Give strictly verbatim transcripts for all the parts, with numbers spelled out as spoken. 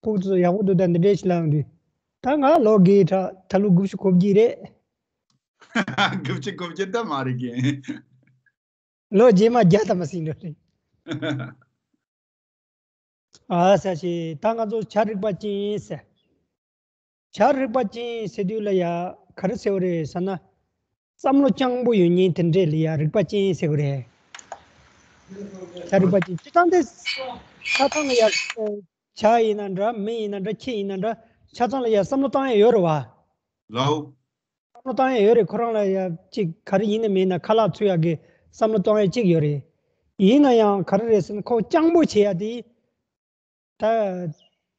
ཕུགས་ཚོ་ཡག་པོ་འདུག་ད་འདི་འདྲས་ཞིག་ལབ་འདུག་ད་ང་ལོ་དགུའི་གྲས་ད་ལོ་དགུ་བཅུ་གོ་བརྒྱད་རེད། དགུ་བཅུ་གོ་བརྒྱད་ད་མ་རེད་གི། ལོ་རྗེས་མ་བརྒྱ་ད་མ་ཟིན་འགྲོ་རེད། ཨ་ས་ཞེས་ད་ང་ཚོ་བྱ་རིག་པ་ཅན་ཟེར། བྱ་རིག་པ་ཅན་ཟེར་དུས་ལ་ཡ་ག་རེ་ཟེར་བ་རེད་ཟེར་ན། བསམ་བློ་སྤྱང་པོ་ཡོད་མཁན་དེ་འདྲས་ལ་ཡ་རིག་པ་ཅན་ཟེར་བ་རེད། བྱ་རིག་པ་ཅན་སྤྱིར་བཏང་དེ་ཆ་ཚང་ལ་ཡ་བྱ་ཡིན་ན་འདྲ་མི་ཡིན་ན་འདྲ་ཁྱི་ཡིན་ན་འདྲ་ཆ་ཚང་ལ་ཡ་བསམ་བློ་བཏང་ཡ་ཡོད་རེད་བ། ལའོ། བསམ་བློ་བཏང་ཡ་ཡོད་རེད། ཁོ་རང་ལ་ཡ་གཅིག་ག་རེ་ཡིན་ན་མིན་ན་ཁ་ལག་འཚོལ་ཡ་གི་བསམ་བློ་གཏོང་ཡ་གཅིག་ཡོད་རེད། ཡིན་ན་ཡང་ག་རེ་རེད་ཟེར་ན་ཁོ་སྤྱང་པོ་བྱེད་ཡ་དེ། ད་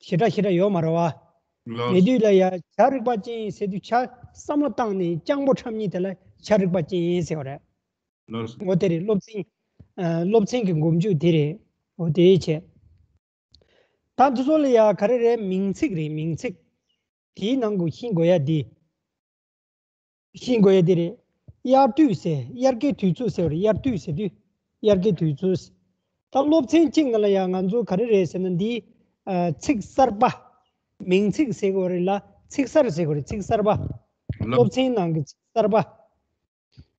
ཞེ་དྲག་ཞེ་དྲག་ཡོད་མ་རེད་བ། ལོས། མེད་དུས་ལ་ཡ་བྱ་རིག་པ་ཅན་ཟེར་དུས་བྱ་བསམ་བློ་བཏང་ནས་སྤྱང་པོ་འཁྲབ་མཁན་དེ་ལ་བྱ་རིག་པ་ཅན་ཟེར་བ་རེད། ལོས། འོ་དེ་རེད། སློབ་ཚན། ཨ། སློབ་ཚན་གྱི་མགོ་མཇུག་དེ་རེད། འོ་དེ་བྱས། ད་འདི་ཚོ་ལ་ཡ་ག་རེ་རེད། མིང་ཚིག་རེད། མིང་ཚིག་དེའི་ནང་གི་ཤེས་དགོས་ཡ་དེ། ཤེས་དགོས་ཡ་དེ་རེད། དབྱར་དུས་ཟེར། དབྱར་ཁའི་དུས་ཚོད་ཟེར་བ་རེད། དབྱར་དུས་ཟེར་དུས། དབྱར་ཁའི་དུས་ཚོད། ད་སློབ་ཚན་གཅིག་ནང་ལ་ཡང་ང་ཚོ་ག་རེ་རེད་ཟེར་ན་འདི། ཨ། ཚིག་གསར་པ། མིང་ཚིག་ཟེར་དགོས་རེད་ལ་ཚིག་གསར་ཟེར་དགོས་རེད། ཚིག་གསར་པ། ལོ། སློབ་ཚན་ནང་གི་ཚིག་གསར་པ།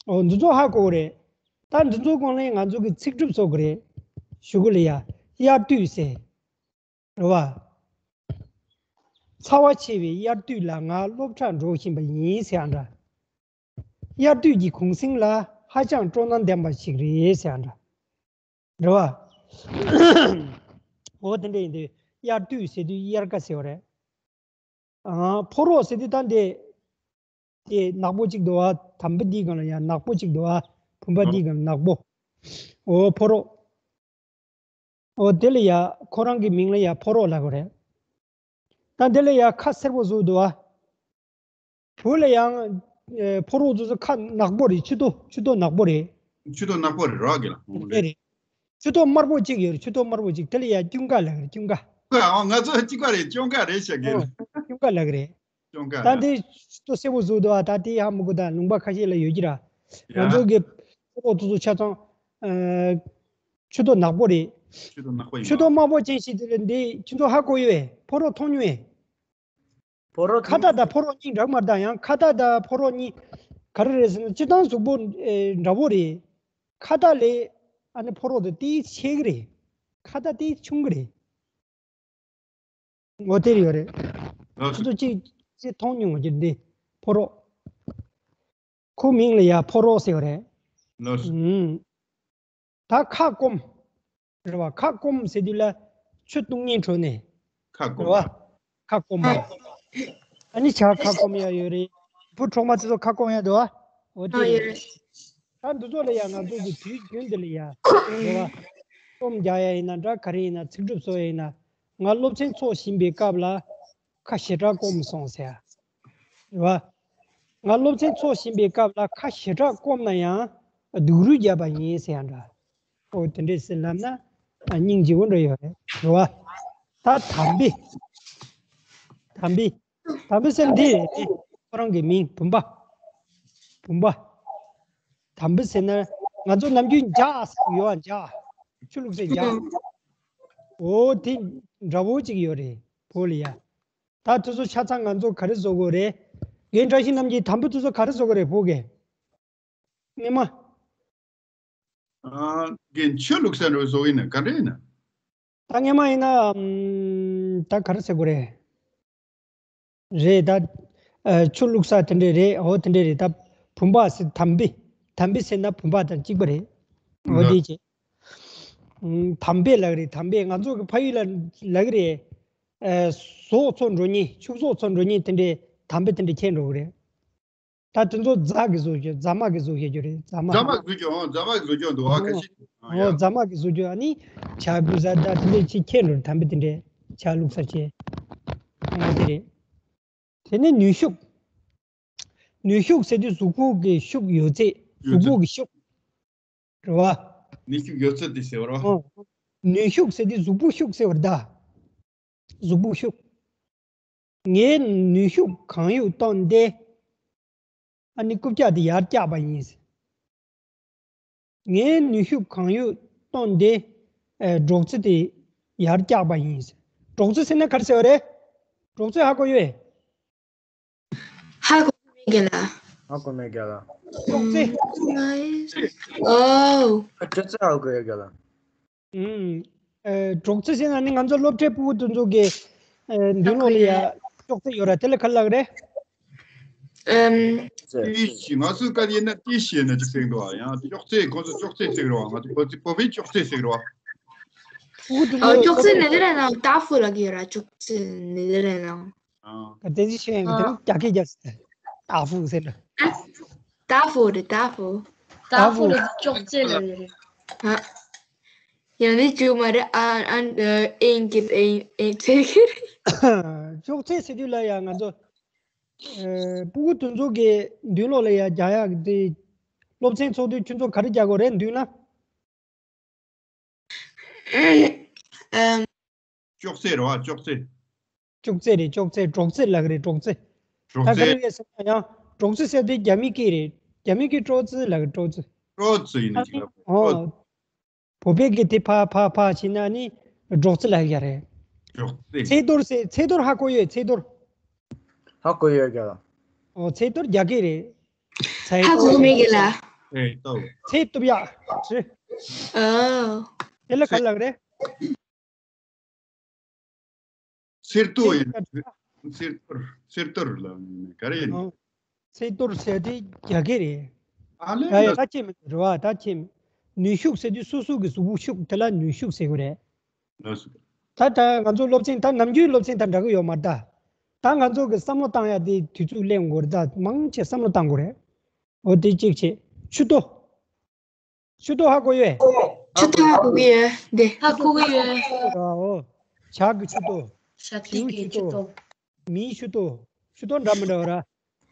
འོ་འདི་ཚོ་ཧ་གོ་གི་རེད། ད་འདི་ཚོ་གོང་ལ་ང་ཚོ་གི་ཚིག་གྲུབ་བཟོ་དགོས་རེད། གཞུག་གུ་ལ་ཡ་དབྱར་དུས་ཟེར། རེད་བ། ཚ་བ་ཆེ་བའི་དབྱར་དུས་ལ་ང་སློབ་གྲྭར་འགྲོ་བཞིན་པ་ཡིན་ཟེར་ཡ་འདྲ། དབྱར་དུས་ཀྱི་གུང་གསེང་ལ་ཧ་ཅང་སྤྲོ་སྣང་ལྡན་པ་ཞིག་རེད་ཟེར་ཡ་འདྲ། རེད་བ། འོ་དེ་འདྲ་ཡིན་དུས་དབྱར་དུས་ཟེར་དུས་དབྱར་ཁ་ཟེར་བ་རེད། ཨ། ཕོ་རོག་ཟེར་དུས་ད་འདི། དེ་ནག་པོ་གཅིག་འདུག་བ། དམ་པ་འདིའི་སྒང་ལ་ཡང་ནག་པོ་གཅིག་འདུག་བ། བུམ་པ་འདིའི་སྒང་ལ་ནག་པོ། འོ་ཕོ་རོག་འོ་དེ་ལ་ཡ་ཁོ་རང་གི་མིང་ལ་ཡ་ཕོ་རོག་ལབ་དགོས་རེད། ད་དེ་ལ་ཡ་ཁ་སེར་པོ་བཟོ་འདུག་བ། བོད་ལ་ཡང་། ཨེ། ཕོ་རོག་ཚོ་ཚོ་ཁ་ནག་པོ་རེད། མཆུ་ཏོ་མཆུ་ཏོ་ནག་པོ་རེད། མཆུ་ཏོ་ནག་པོ་རེད་རོགས་གི་ལ། རེད་རེད། མཆུ་ཏོ་དམར་པོ་གཅིག་ཡོད་རེད། མཆུ་ཏོ་དམར་པོ་གཅིག་དེ་ལ་ཡ་ཀུན་དགའ་ལབ་རེད། ཀུན་དགའ། ཨ། ང་ཚོ་གཅིག་པ་རེད། ཀུན་དགའ་རེད་ཤག་གི། ཨོ། ཀུན་དགའ་ལབ་གི་རེད། ཀུན་དགའ་ད་ལ། འདི་མཆུ་ཏོ་སེར་པོ་བཟོ་འདུག་བ། ད་དེ་ཧ་མི་གོ། ད་ལུང་པ་ཁ་ཤས་ལ་ཡོད་ཀྱི་ར། ཡ། ང་ཚོ་གི་ཕོ་རོག་ཚོ་ཚོ་ཆ་ཚང་། ཨ། མཆུ་ཏོ་ནག་པོ་རེད། མཆུ་ཏོ་ནག་པོ་ཡིན་མཆུ་ཏོ་པ། དམར་པོ་ཅན་ཞིག་དེ་ལ་འདི་ཁྱེད་ཚོ་ཧ་གོ་ཡོད་པས། ཕོ་རོག་མཐོང་མྱོང་ངས། ཕོ་རོག་ཁ་བཏགས་དང་ཕོ་རོག་གཉིས་འདྲ་མ་འདྲ། ཡང་ཁ་བཏགས་དང་ཕོ་རོག་གཉིས་ག་རེ་རེད་ཟེར་ན་སྤྱིར་བཏང་གཟུགས་པོ་ཨེ་འདྲ་བོ་རེད། ཁ་བཏགས་ལས་ཨ་ནི་ཕོ་རོག་དེ་ཏིས་ཆེ་གི་རེད། ཁ་བཏགས་ཏིས་ཆུང་གི་རེད། ངོ་དེར་ཡོད་རེད། ལགས་སོ། ཁྱེད་ཚོ་གཅིག་གཅིག་མཐོང་མྱོང་གི་འདི་ཕོ་རོག་ཁོ་མིང་ལ་ཡ་ཕོ་རོག་ཟེར་བ་རེད། ལགས་སོ། ཨུམ། ད་ཁ་སྐོམ། རེད་བ། ཁ་སྐོམ་ཟེར་དུས་ལ་ཆུ་བཏུང་ཉེན་ཁྲོ་ནས། ཁ་སྐོམ། རེད་བ། ཁ་སྐོམ་པ། ཨ་ནི་བྱ་ཁ་སྐོམ་ཡ་ཡོད་རེད། བུ་གྲོག་མ་ཚོ་ཁ་སྐོམ་ཡ་འདུག་བ། འོ་དེ། ཨ། རེད། ཡོད་རེད། ད་འདི་ཚོ་ལ་ཡ་ང་ཚོ་གི་དུས་རྒྱུན་འདི་ལ་ཡ། རེད་བ། རྩོམ་རྒྱག་ཡ་ཡིན་ན་འདྲ། ག་རེ་ཡིན་ན། ཚིག་གྲུབ་བཟོ་ཡ་ཡིན་ན། ང་སློབ་ཚན་ཚོགས་བཞིན་པའི་སྐབས་ལ་ཁ་ཞེ་དྲག་སྐོམ་སོང་ཟེར་ཡ། རེད་བ། ང་སློབ་ཚན་ཚོགས་བཞིན་པའི་སྐབས་ལ་ཁ་ཞེ་དྲག་སྐོམ་ན་ཡང་སྡུག་རུས་བརྒྱབ་པ་ཡིན་ཟེར་ཡ་འདྲ། ཨོ་དེ་འདྲས་ཟེར་ལབ་ན་སྙིང་རྗེ་བོ་འདྲ་ཡོད་རེད། རེད་བ། ད་དམ་པའི། དམ་པའི། དམ་པའི་ཟེར་འདི་རེད། ཁོ་རང་གི་མིང་བུམ་པ། བུམ་པ། དམ་པའི་ཟེར་ན་ང་ཚོ་ནམ་རྒྱུན་འཇའ་ཟེར་ཡོད་ཨ། འཇའ། ཆུ་བླུགས་སའི་འཇའ། ཨོ་དེ་འདྲ་བོ་ཅིག་ཡོད་རེད་བོད་ལ་ཡ། ད་དེ་ཚོ་ཆ་ཚང་ང་ཚོ་ག་རེ་བཟོ་དགོས་རེད། རྒན་བཀྲ་ཤིས་རྣམ་རྒྱལ་དམ་པ་དེ་ཚོ་ག་རེ་བཟོ་དགོས་རེད་བོད་སྐད། སྔས་མ། ཨ། རྒན་ཆུ་བླུགས་ས་འདྲ་བཟོ་ཡིན་ན་ག་འདྲ་ཡིན་ན། ད་སྔས་མ་ཡིན་ན་ཨམ། ད་ག་རེ་ཟེར་དགོས་རེད། རེད་ད། ཨ། ཆུ་བླུགས་ས་དེ་འདྲས་རེད། འོ་དེ་འདྲས་རེད། ད་བུམ་པ་ཟེར། དམ་པའི། དམ་པའི་ཟེར་ན་བུམ་པ་དང་གཅིག་པ་རེད། འོ་ལགས། དེ་བྱས། ཨམ། དམ་པའི་ལབ་རེད། དམ་པའི་ང་ཚོ་གི་ཕ་ཡུལ་ལ་ལབ་གི་རེད། ཨ། ཟོག་འཚོ་འགྲོ་མཁན། ཕྱུགས་ཟོག་འཚོ་འགྲོ་མཁན་དེ་འདྲས་དམ་པའི་དེ་འདྲས་ཁྱེར་འགྲོ་གི་རེད། ད་དེ་ཚོ་རྫ་གི་བཟོ་རྒྱུ། རྫ་མ་གི་བཟོ་བྱེད་རྒྱུ་རེད། རྫ་མ། རྫ་མ་གི་བཟོ་རྒྱུ། ཨོ། རྫ་མ་གི་བཟོ་རྒྱུ་འདུག་ཨ། ཁ་ཤས། ཨོ། ཡ། རྫ་མ་གི་བཟོ་རྒྱུ། ཨ་ནི་བྱ་བུ་ཟ་ད་དེ་འདྲས་ཅིག་ཁྱེར་འགྲོ་རེད། དམ་པའི་དེ་འདྲས་བྱ་བླུགས་ས་བྱས། ཨ་དེ་རེད། དེ་ནས་ནུས་ཤུགས། ནུས་ཤུགས་ཟེར་དུས་གཟུགས་པོ་གི་ཤུགས་ཡོད་ཚད། ཡོད་ཚད། གཟུགས་པོ་གི་ཤུགས། རེད་བ། ནུས་ཤུགས་ཡོད་ཚད་དེ་ཟེར་བ་རེད་བ། ཨོ། ནུས་ཤུགས་ཟེར་དུས་གཟུགས་པོ་ཤུགས་ཟེར་བ་རེད་ད། གཟུགས་པོ་ཤུགས། ངའི་ནུས་ཤུགས་གང་ཡོད་བཏོན་ཏེ། ཨ་ནི་རྐུབ་བཀྱག་དེ་ཡར་བཀྱགས་པ་ཡིན། ངའི་ནུས་ཤུགས་གང་ཡོད་བཏོན་ཏེ། ཨེ། སྒྲོག་ཙེ་དེ་ཡར་བཀྱགས་པ་ཡིན། སྒྲོག་ཙེ་ཟེར་ན་ག་རེ་ཟེར་བ་རེད། སྒྲོག་ཙེ་ཧ་གོ་ཡོད། ཧ་གོ་མེད་རྒན་ལགས། ཧ་གོ་མེད་རྒན་ལགས། སྒྲོག་ཙེ། ཨོ། སྒྲོག་ཙེ་ཧ་གོ་ཡོད་རྒན་ལགས། ཨུམ། ཨེ། སྒྲོག་ཙེ་ཟེར་ན་ནི་ང་ཚོ་སློབ་གྲྭའི་ཕྲུ་གུ་དེ་ཚོ་གི། ཨེ། མདུན་ལོགས་ལ་ཡ་ཅོག་ཙེ་ཡོད་ར། དེ་ལ་ག་རེ་ལབ་རེད། ཨམ། ཏི་ཤི། ང་ཚོའི་སྐད་ཡིན་ན་ཏི་ཤི་ཡིན་ན་ཅིག་ཟེར་འདུག་ཨ། ཡང་ཅོག་ཙེ། ཁོང་ཚོ་ཅོག་ཙེ་ཟེར་རོ། ང་ཚོ་བོད་ཚིག་བོད་པའི་ཅོག་ཙེ་ཟེར་རོ། ཨོ། ཅོག་ཙེ་ནི་དེ་རེད་ན། ཏ་ཧྥུ་ལབ་ཀྱི་ཡོད་ར། ཅོག་ཙེ་ནི་དེ་རེད་ན། ཨ། བསྟན་འཛིན་ཆོས་དབྱངས་ཀྱིས་དེ་རིང་རྒྱ་སྐད་རྒྱབ་སོང་། ཏ་ཧྥུ་ཟེར་ན། ཏ་ཧྥུ་རེད། ཏ་ཧྥུ། ཏ་ཧྥུ་རེད། ཅོག་ཙེ་ལབ་ཡོད་རེད། ཨ། ཡང་ནི་ཅུ་མ་རེད། ཨ། ཨ། ཨེང་གི་ཨེང་ཨེང་ཟེར་གི་རེད། ཅོག་ཙེ་ཟེར་དུས་ལ་ཡ་ང་ཚོ། ཨེ། ཕྲུ་གུ་དེ་ཚོ་གི་མདུན་ལོགས་ལ་ཡ་རྒྱག་ཡག་དེ། སློབ་ཚན་ཚོགས་དུས་ཁྱོད་ཚོ་ག་རེ་རྒྱག་དགོས་རེད་མདུན་ལ། ཨམ། ཅོག་ཙེ་རེད་བ། ཅོག་ཙེ། ཅོག་ཙེ་རེད། ཅོག་ཙེ། སྒྲོག་ཙེ་ལབ་ཀྱི་རེད། སྒྲོག་ཙེ། སྒྲོག་ད་ག་ཙེ། རེ་རེད་ཟེར་ན་ཡང་སྒྲོག་ཙེ་ཟེར་དུས་རྒྱ་མི་སྐད་རེད། རྒྱ་མི་སྐད་ཀྲོ་ཙི་ལབ་ཀྱི། ཀྲོ་ཙི། ཀྲོ་ཙི་ཡིན་ནི་ཅིག་ལབ། ཨོ། བོད་པའི་གི་དེ་ཕ་ཕ་ཕ་བྱས་ན་ནི་སྒྲོག་ཙེ་ལབ་ཀྱི་རེད། སྒྲོག་ཙེ། ཚེས་གཏོར་ཟེར། ཚེས་གཏོར་ཧ་གོ་ཡོད། ཚེས་གཏོར། ཧ་གོ་ཡོད་རྒན་ལགས། ཨོ། ཚེས་གཏོར་རྒྱ་སྐད་རེད། ཚེས་ཧ་གོ་གཏོར། མེད་རྒན་ལགས། ཚེས་གཏོར། ཚེས་གཏོར་ཡག་རེད། ཨོ། དེ་ལ་ག་རེ་ལབ་ཀྱི་རེད། ཚེས་གཏོར་ཡིན། ཚེས་གཏོར། ཚེས་གཏོར་ལ་ག་རེ་ཡིན། ཨོ། ཚེས་གཏོར་ཟེར་དེ་རྒྱ་སྐད་རེད། ཨ་ལེ། ཡ་ཡ། ད་ཁྱེད་མི་རེད་བ། ད་ཁྱེད་མི། ནུས་ཤུགས་ཟེར་དུས་སོ་སོ་གི་གཟུགས་པོ་ཤུགས་དེ་ལ་ནུས་ཤུགས་ཟེར་གི་རེད། ལགས་སོ། ད་ད་ང་ཚོ་སློབ་ཚན་ད་ནམ་རྒྱུན་སློབ་ཚན་དང་འདྲ་གི་ཡོད་མ་རེད་ད། ད་ང་ཚོ་གི་བསམ་བློ་བཏང་ཡ་དེ་དུས་ཚོད་ལེན་དགོས་རེད་ད། མང་ཆེ་བསམ་བློ་བཏང་དགོས་རེད། འོ་དེ་གཅིག་བྱས། མཆུ་ཏོ། མཆུ་ཏོ་ཧ་གོ་ཡོད། མཆུ་ཏོ་ཧ་གོ་གི་ཡོད་དེ། ཧ་གོ་གི་ཡོད། ཨོ། བྱ་གི་མཆུ་ཏོ། བྱ་ཐིག་གི་མཆུ་ཏོ། མིའི་མཆུ་ཏོ། མཆུ་ཏོ་འདྲ་མི་འདྲ་བ་ར།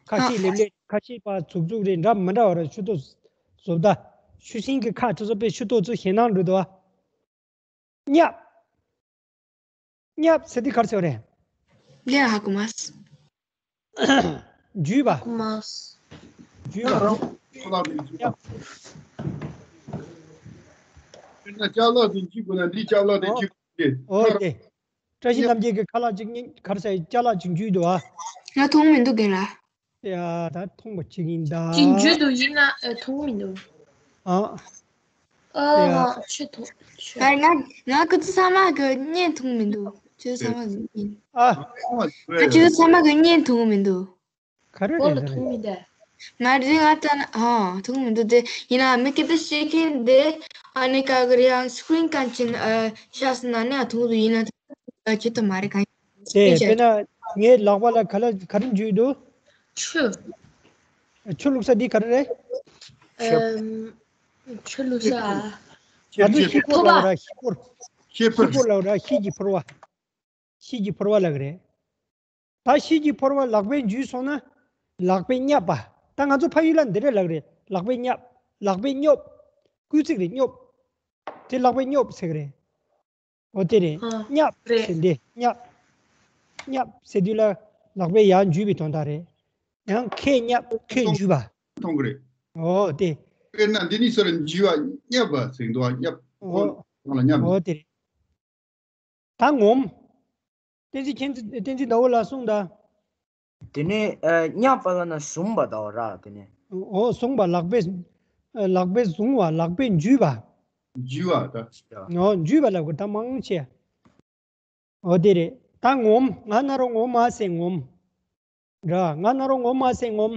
ཁ་ཤས་ལེབ་ལེབ། ཁ་ཤས་པ་འཛུག་འཛུག་རེད། འདྲ་མི་འདྲ་བ་ར། མཆུ་ཏོ་བཟོ་ལྟ། ཆུ་སྲིན་གྱི་ཁ་དེ་ཚོ་པའི་མཆུ་ཏོ་ཚོ་ཞེད་སྣང་འགྲོ་འདུག་ཨ། སྙབ། སྙབ་ཟེར་དུས་ག་རེ་ཟེར་བ་རེད། ལས་ཧ་གོ་མ་སོང་། འཇུས་པ། མ་སོང་། འཇུས་པ། ཁ་ལག་དེ་འཇུས་པ། སྙབ། དཔེར་ན་ཅ་ལག་དེ་འཇུས་དགོས་ན་འདི་ཅ་ལག་དེ་འཇུས་དགོས་ཏེ། ཨོ་དེ། བཀྲ་ཤིས་རྣམ་རྒྱལ་གྱི་ཁ་ལག་ཅིག་གཉིས་ག་རེ་ཟེར། ཅ་ལག་ཅིག་འཇུས་འདུག་ཨ། ང་མཐོང་མི་འདུག་རྒན་ལགས། ཡ། ད་མཐོང་པ་ཅིག་ཡིན་ད། ཅིག་འཇུས་འདུག་ཡིན་ན་ཨ་མཐོང་མི་འདུག་ཨ། ཨ། ཡ། ང་ཆུ་མཐོང་། ཆུ། ང་ང་ཁྱོད་ཚོ་ཚང་མ་གི་བརྙན་མཐོང་མི་འདུག་ཁྱོད་ཚོ་ཚང་མ་གི་བརྙན། ཨ། ང་ཁྱོད་ཚོ་ཚང་མ་གི་བརྙན་མཐོང་མི་འདུག་ག་རེ་རེད། ཨོ་ལ་མཐོང་མི་འདུག་ང་རེ་ང་ད་ཨ་མཐོང་མི་འདུག་དེ་ཡིན་ན་མི་སྐད་བཤད་མཁན་དེ་ཨ་ནི་ག་གི་རེད། ཡང་སི་ཀི་རིན་གང་ཅིན་ཨ་ཤ་སི་ན་ནི་ཨ་མཐོང་འདུག་ཡིན་ན་ད་ཁྱོད་ད་མ་རེད་གང་། དེ་དཔེར་ན་ངའི་ལག་པ་ལ་ག་ལ་ག་རེ་འཇུས་འདུག་ཆུ། ཆུ་བླུགས་ས་འདི་ག་རེ་རེད། ཨམ། ཆུ་བླུགས་ས། ང་ཚོ་ཤི་ཕོར་ལབ་ར། ཤི་ཕོར། ཤི་ཕོར་ལབ་ར། ཤི་གི་ཕོར་བ། ཤི་གི་ཕོར་བ་ལབ་གི་རེད། ད་ཤི་གི་ཕོར་བ་ལག་པས་འཇུས་སོང་ན། ལག་པས་བསྙབས་པ། ད་ང་ཚོ་ཕ་ཡུལ་ལ་འདི་འདྲ་ལབ་གི་རེད། ལག་པས་བསྙབས། ལག་པས་སྙོབ། སྐུལ་ཚིག་རེད། སྙོབ། དེ་ལག་པས་སྙོབ་ཟེར་གི་རེད། འོ་དེ་རེད། ཨ། སྙབ་རེད། ཟེར་འདི་སྙབ། སྙབ་ཟེར་དུས་ལ་ལག་པས་ཡར་འཇུས་པའི་དོན་དག་རེད། ཡང་ཁས་སྙབ། ཁས་འཇུས་པ། མཐོང་གི་རེད། འོ་དེ། དཔེར་ན་འདི་ནི་སོ་རེ་འཇུས་པ་སྙབ་པ་ཟེར་འདུག་ཨ། སྙབ། འོ། ཁོང་ལ་སྙབ། འོ་དེ་རེད། ད་ངོམ། བསྟན་འཛིན་མཁྱེན། བསྟན་འཛིན་ཟླ་འོད་ལགས་གསུངས་དང་། དེ་ནས་ཨ་སྙབ་པ་ལ་ན་བཟུང་བ་ད་བ་ར། དེ་ནས། འོ་བཟུང་བ། ལག་པས། ཨ་ལག་པས་བཟུང་བ། ལག་པས་འཇུས་པ། འཇུས་པ་ད། འོ་འཇུས་པ་ལབ་དགོས་ད་མང་ཆེ། འོ་དེ་རེད། ད་ངོམ། ང་ན་རོ་ངོ་མ་ཟེར་ངོམ། ར། ང་ན་རོ་ངོ་མ་ཟེར་ངོམ།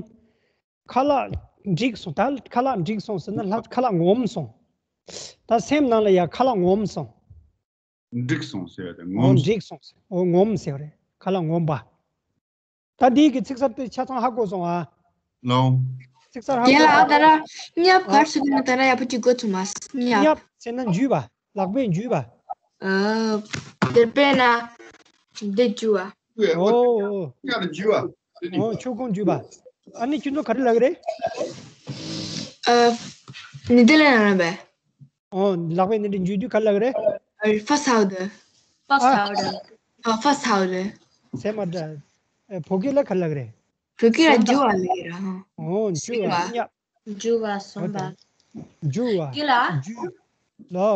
ཁ་ལག་འགྲིག་སོང་། ད་ཁ་ལག་འགྲིག་སོང་ཟེར་ན་ལྷག་ཁ་ལག་ངོམ་སོང་། ད་སེམས་ནང་ལ་ཡ་ཁ་ལག་ངོམ་སོང་། འགྲིག་སོང་ཟེར་བ་དེ་ངོམ། འོ་འགྲིག་སོང་ཟེར། འོ་ངོམ་ཟེར་བ་རེད། ཁ་ལག་ངོམ་པ། ད་འདི་གི་ཚིག་གསར་དེ་ཆ་ཚང་ཧ་གོ་སོང་ཨ། ལོ། ཚིག་གསར་ཧ་གོ་སོང་། ཡ་ད་ར་སྙབ་གར་སུ་གི་ན་ད་ར་ཡ་པོ་ཅིག་གོ་ཐུབ་མ་སོང་། སྙབ། སྙབ་ཟེར་ན་འཇུས་པ། ལག་པས་འཇུས་པ། ཨ། དེར་པས་ན་འདི་འཇུ་བ། འོ་འོ། སྙབ་འཇུ་བ། འོ་ཆུ་ཁོང་འཇུས་པ། ཨ་ནི་ཁྱོད་ཚོ་ག་རེ་ལབ་གི་རེད། ཨ། ནི་དེ་ལ་ཡང་ར་བས། ཨོ། ལག་པས་ནི་འདྲ་འཇུས་དུས་ག་རེ་ལབ་གི་རེད། ཨ། ཕ་སའོ་དེ། ཕ་སའོ་དེ། ཨ། ཕ་སའོ་དེ། ཟེར་མ་འདྲ། ཨེ། བོད་སྐད་ལ་ག་རེ་ལབ་གི་རེད། བོད་སྐད་ལ་འཇུ་བ་ལབ་གི་རེད་ཧ། ཨོ། འཇུ་བ། སྙབ། འཇུ་བ་སོང་བ། འཇུ་བ། དེ་ལ། འཇུ། ལོ།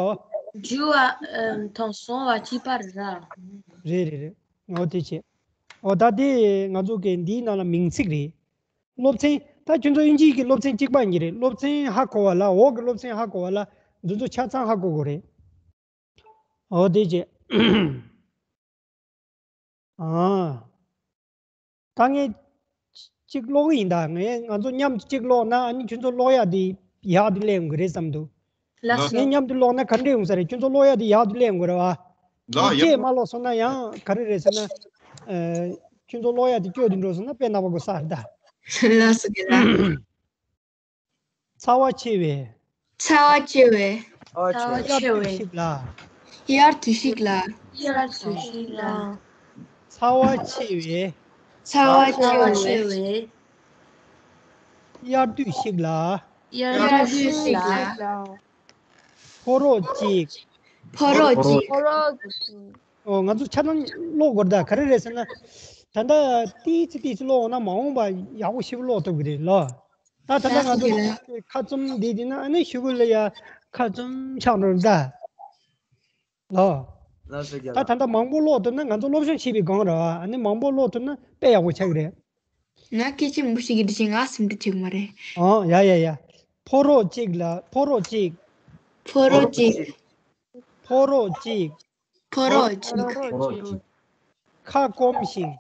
འཇུ་བ། ཨ། དང་སོང་བ་གཅིག་པ་རེད་ར། རེད་རེད་རེད། འོ་དེ་བྱས། འོ་ད་དེ་ང་ཚོ་གི་འདིའི་ནང་ལ་མིང་ཚིག་རེད། སློབ་ཚན། ད་ཁྱོད་ཚོ་དབྱིན་ཇིའི་གི་སློབ་ཚན་གཅིག་པ་གཉིས་རེད། སློབ་ཚན་ཧ་གོ་བ་ལ། འོག་གི་སློབ་ཚན་ཧ་གོ་བ་ལ། འདི་ཚོ་ཆ་ཚང་ཧ་གོ་དགོས་རེད། འོ་དེ་བྱས། ཨ། ད་ངས་གཅིག་ཀློག་གི་ཡིན་ད། ངས་ང་ཚོ་མཉམ་དུ་གཅིག་ཀློག་ན། ཨ་ནི་ཁྱོད་ཚོ་ཀློག་ཡག་དེ་ཡག་དེ་སླེབས་ཡོང་གི་རེད་བསམ་འདུག་ལགས་སོ། ངས་མཉམ་དུ་ཀློག་ན་ག་འདྲ་ཡོང་ས་རེད། ཁྱོད་ཚོ་ཀློག་ཡག་དེ་ཡག་དེ་སླེབས་ཡོང་གི་རེད་བ། ལགས། ཡག་ཁྱེད་མ་ཀློག་སོང་ན་ཡང་ག་རེ་རེད་ཟེར་ན། ཨ། ཁྱོད་ཚོ་ཀློག་ཡག་དེ་སྐྱོ་དེ་འགྲོ་སོང་ན་དཔེ་ནག་པོ་དགོས་ས་རེད་ད། ལགས་སོ་རྒན་ལགས། ཚ་བ་ཆེ་བའི། ཚ་བ་ཆེ་བའི། ཚ་བ་ཆེ་བའི། དབྱར་དུས་ཤིག་ལ། དབྱར་དུས་ཤིག་ལ། དབྱར་དུས་ཤིག་ལ། ཚ་བ་ཆེ་བའི། ཚ་བ་ཆེ་བའི། དབྱར་དུས་ཤིག་ལ། དབྱར་དུས་ཤིག་ལ། ཕོ་རོག་ཅིག་ཕོ་རོག་ཅིག་ཕོ་རོག་ཅིག་ཨོ། ང་ཚོ་ཆ་ཚང་ཀློག་དགོས་རེད་ད། ག་རེ་རེད་ཟེར་ན། ད་ལྟ་ཏིས་ཏིས་ཀློག་འོང་ན་མ་འོངས་པ་ཡག་པོ་ཞེ་པོ་ཀློག་ཐུབ་ཀྱི་རེད་ལོ། ད་ད་ལྟ་ང་ཚོ་ཁ་བཙུམ་བསྡད་བསྡད་ན། ཨ་ནི་གཞུག་གུ་ལ་ཡ་ཁ་བཙུམ་ཆགས་འགྲོ་རེད་ད། ལོ། ལགས་སོ་རྒན་ད་ལགས། ད་ལྟ་མང་པོ་ཀློག་ཐུབ་ན། ང་ཚོ་སློབ་སྦྱོང་བྱས་པའི་སྒང་རེད་བ། ཨ་ནི་མང་པོ་ཀློག་ཐུབ་ན་དཔེ་ཡག་པོ་ཆགས་ཀྱི་རེད། ང་སྐད་ཆ་མང་པོ་ཞིག་གིས་འདྲི་ཞིང་ང་སེམས་ཁྲལ་བྱེད་ཀྱི་མ་རེད། ཨོ་ཡ་ཡ་ཡ། ཕོ་རོག་ཅིག་ལ། ཕོ་རོག་ཅིག་ཕོ་རོག་ཅིག་ཕོ་རོག་ཅིག་ཕོ་རོག་ཅིག་ཕོ་རོག་ཅིག་ཁ་སྐོམ་ཞིང་།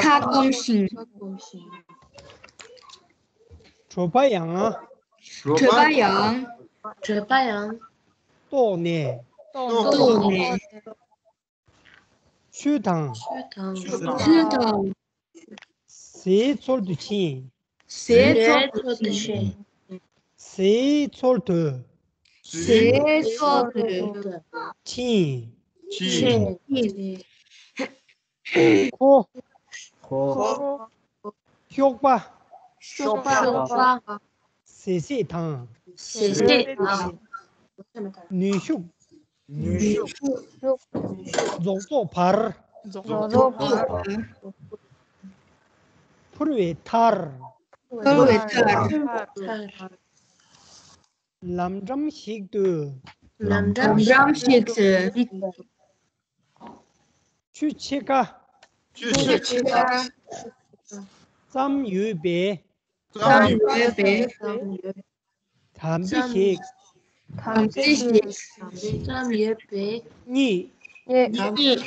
ཁ་སྐོམ་ཞིང་། གྲོད་པ་ཡང་། གྲོད་པ་ཡང་། གྲོད་པ་ཡང་། ལྟོགས་ནས། ལྟོགས་ནས། ཆུ་དང་། ཆུ་དང་། ཟས་འཚོལ་དུ་ཕྱིན། ཟས་འཚོལ་དུ་ཕྱིན། ཟས་འཚོལ་དུ། ཟས་འཚོལ་དུ། ཕྱིན། ཕྱིན། ཁོ། ཁོ། གཤོག་པ། གཤོག་པ། ཟས་ཟས་དང་། ཟས་ཟས་དང་། ནུས་ཤུགས། ནུས་ཤུགས། རྫོགས་རྫོགས་བར། རྫོགས་རྫོགས་བར། འཕུར་བའི་མཐར། འཕུར་བའི་མཐར། ལམ་འགྲམ་ཞིག་ཏུ། ལམ་འགྲམ་ཞིག་ཏུ། ཆུ་ཕྱེད་ཀ། ཆུ་ཕྱེད་ཀ། ཙམ་ཡོད་པའི། ཙམ་ཡོད་པའི། དམ་བི་ཞིག་དམ་བི་ཞིག་ཙམ་ཡོད་པའི། གཉིད། གཉིད།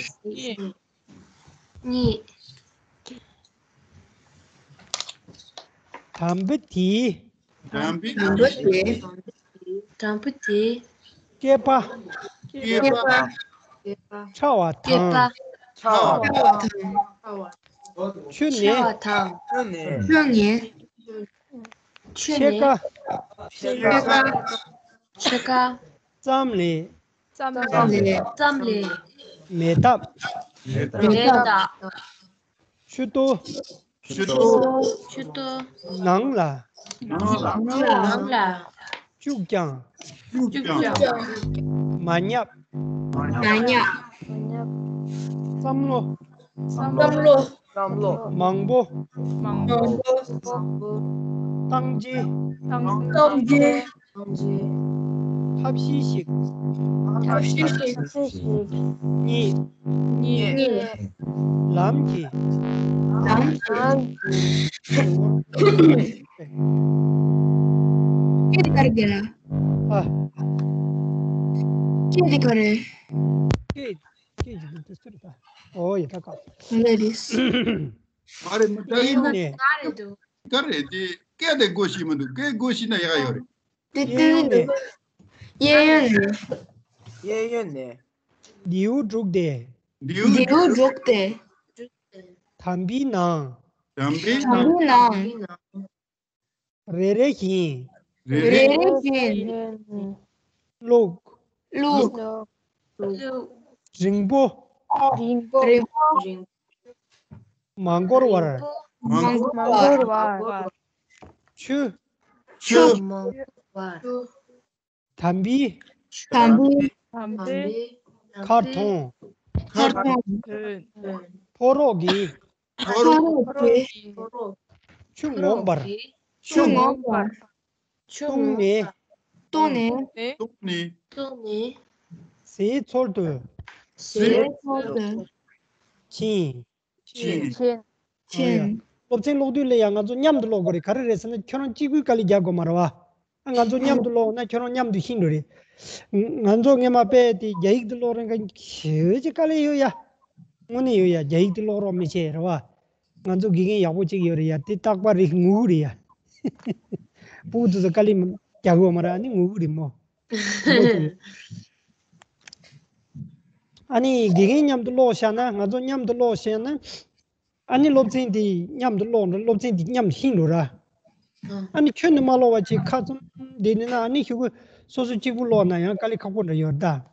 གཉིད། དམ་བི་དེའི། དམ་བི་དེའི། དམ་བི་དེའི། སྐེད་པ། སྐེད་པ། ཕྲ་བ་དང་། ཕྲ་བ་དང་། ཆུ་ནས། ཕྲ་བ་དང་། ཆུ་ནས། ཆུ་ནས། ཕྱེད་ཀ་ཕྱེད་ཀ་ཕྱེད་ཀ་ཙམ་ལས། ཙམ་ལས། ཙམ་ལས། མེ་སྟབས། མེ་སྟབས། ཆུ་ཏོ། ཆུ་ཏོ། ཆུ་ཏོ། ནང་ལ། ནང་ལ། ནང་ལ། བཅུག་ཀྱང་། བཅུག་ཀྱང་། མ་བརྙབ། མ་བརྙབ། བསམ་བློ། བསམ་བློ། བསམ་བློ། མང་པོ། མང་པོ། བཏང་རྗེས། བཏང་རྗེས། ཐབས་ཤེས་ཤིག་ཐབས་ཤེས་ཤིག་གཉིས། གཉིས། ལམ་གྱི། ལམ་གྱི། སྐད་དེ་ག་རེ་རྒན་ལགས། ཨ། སྐད་དེ་ག་རེ། སྐད། སྐད་ཀྱི་འདུག་དེ་ཚོ་རེད་ད། ཨོ་ཡ་ད་ཀ་ལེ་རེད། མ་རེད་མ་རེད། གཡས་གཡོན་ནས། ག་རེ་དེ་སྐད་དེ་གོ་ཤེས་མི་འདུག་སྐད་གོ་ཤེས་ན་ཡག་ཡོད་རེད། དེ་གཡས་གཡོན་ནས། གཡས་གཡོན་ནས། གཡས་གཡོན་ནས། མདེའུ་སྒྲུག་སྟེ། མདེའུ་སྒྲུག་སྟེ། དམ་བིའི་ནང་། དམ་བིའི་དམ་བིའི་ནང་། རེ་རེ་བཞིན། རེ་རེ་བཞིན། བླུགས། བླུགས། རིང་པོ། རིང་པོ། མ་འགོར་བར། མ་འགོར་བར། ཆུ། ཆུ། དམ་བིའི། དམ་བིའི། ཁར་ཐོན། ཁར་ཐོན། ཕོ་རོག་གིས། ཕོ་རོག་གིས། ཆུ་ངོམས་པར། ཆུ་ངོམས་པར། ལྟུང་ནས། ལྟུང་ནས། ལྟུང་ནས། ཟས་འཚོལ་དུ། ཟས་འཚོལ་དུ། ཆིན། ཆིན། ཆིན། ཨོ་ཡ། སློབ་ཚན་ཀློག་དུས་ལ་ཡང་ང་ཚོ་མཉམ་དུ་ཀློག་དགོས་རེད། ག་རེ་རེད་ཟེར་ན་ཁྱོད་རང་གཅིག་པུས་དཀའ་ལས་རྒྱག་དགོས་མ་རེད་བ། ཨ་ང་ཚོ་མཉམ་དུ་ཀློག་ན་ཁྱོད་རང་མཉམ་དུ་ཤེས་འགྲོ་རེད། ང་ཚོ་སྔས་མ་དཔེ་དེ་རྒྱ་ཡིག་དེ་ཀློག་རན་ཁ་ཤས་ཅིག་དཀའ་ལས་ཡོད་ཡ། དངོས་གནས་ཡོད་ཡ། རྒྱ་ཡིག་དེ་ཀློག་རོགས་མི་བྱེད་རེད་བ། ང་ཚོ་དགེ་རྒན་ཡག་པོ་གཅིག་ཡོད་རེད་ཡ། དེ་རྟག་པར་རེ་ངུ་གི་རེད་ཡ། ཕྲུ་གུ་དེ་ཚོ་དཀའ་ལས་རྒྱག་གི་ཡོད་མ་རེད། ཨ་ནི་ངུ་གི་རེད་མོ། ཨ་ནི་དགེ་རྒན་མཉམ་དུ་ཀློག་བཞག་ན། ང་ཚོ་མཉམ་དུ་ཀློག་བཞག་ན། ཨ་ནི་སློབ་ཚན་དེ་མཉམ་དུ་ཀློག་འགྲོ། སློབ་ཚན་དེ་མཉམ་དུ་ཤེས་འགྲོ་ར། ཨ་ནི་ཁྱོན་ནས་མ་ཀློག་པ་ཅིག་ཁ་བཙུམ་བསྡད་ནས་ན། ཨ་ནི་ཤོག་གུ་སོ་སོ་གཅིག་པུ་ཀློག་ན་ཡང་དཀའ་ལས་ཁག་པོ་འདྲ་ཡོད་ད།